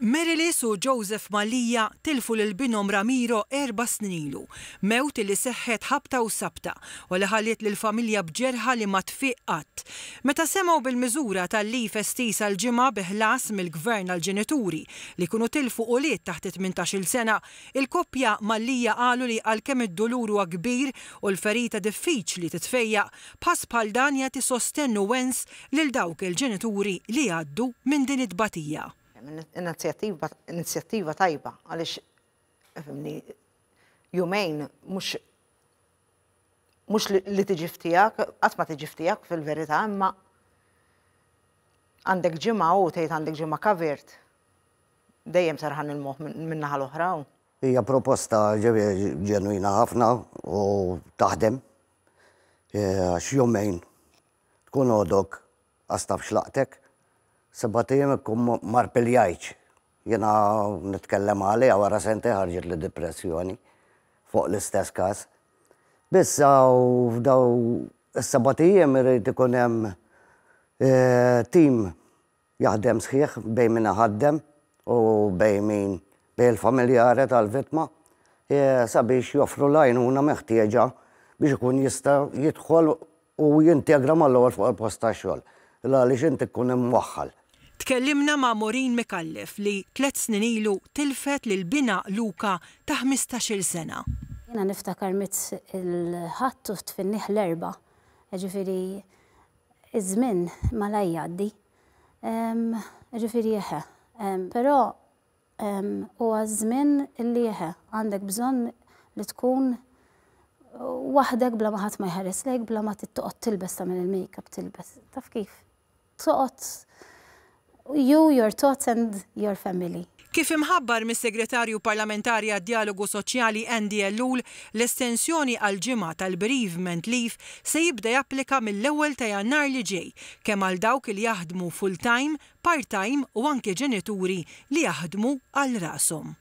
Marylis u Joseph Mallia tilfu lil binhom Ramiro 4 snin ilu. Mewt li seħħet ħabta u sabta u li ħalliet lill-familja b'ġerħa li ma tfiq qatt. Meta semgħu bil-miżura tal-leave estiż għal ġimgħa bi ħlas mill-gvern għal ġenituri li jkunu tilfu ulied taħt 18-il sena, il-koppja Mallia qalu li għalkemm id-dulur huwa kbir u l-ferita diffiċli titfejjaq, pass bħal dan jagħti sostenn u wens lil dawk il-ġenituri li jgħaddu minn din it-tbatija. Inizjattiva tajba, għaliex ifhimni, jumejn mhux li tiġi f'tiegħek, qatt ma tiġi f'tiegħek fil-verità, imma għandek ġimgħa u tgħid għandek ġimgħa covered. Dejjem serħan il-moħħ min-naħa l-oħra. Hija proposta ġenwina ħafna u taħdem għax jumejn tkun għodok għax taf x'laqtek, 7 ijiem ikun marpiljajċ. Jiena nitkellem għalija, wara sentejn ħarġet li depressjoni fuq l-istess każ. Biss u f'daw is-7 ijiem irid ikun hemm tim jaħdem sħiħ bejn min iħaddem u bejn il-familjari tal-vittma sabiex joffru l-għajnuna meħtieġa biex ikun jista' jidħol u jintegra mal-ewwel fuq il-post tax-xogħol. Għaliex inti tkun imwaħħal. Tkellimna ma' Maureen Micallef li 3 snin ilu tilfet lil binha Luka ta' 15-il sena. Jiena niftakar miet il-Ħadd u dfinnieh l-Erbgħa. Ġifieri, iż-żmien malajr jgħaddi. Ġifieri eħe. Però huwa żmien li eħe, għandek bżonn li tkun waħdek bla ma ħadd ma jħares lejk, bla ma toqgħod tilbes, tagħmel il-makeup, tilbes. Taf kif? Toqgħod you, your thoughts and your family. Kif imħabbar mis-Segretarju Parlamentari għad-Djalogu Soċjali Andy Ellul, l-estensjoni għal ġimgħa tal-bereavement leave se jibda japplika mill-1 ta' Jannar li ġej, kemm għal dawk li jaħdmu full-time, part-time u anke ġenituri li jaħdmu għal rashom.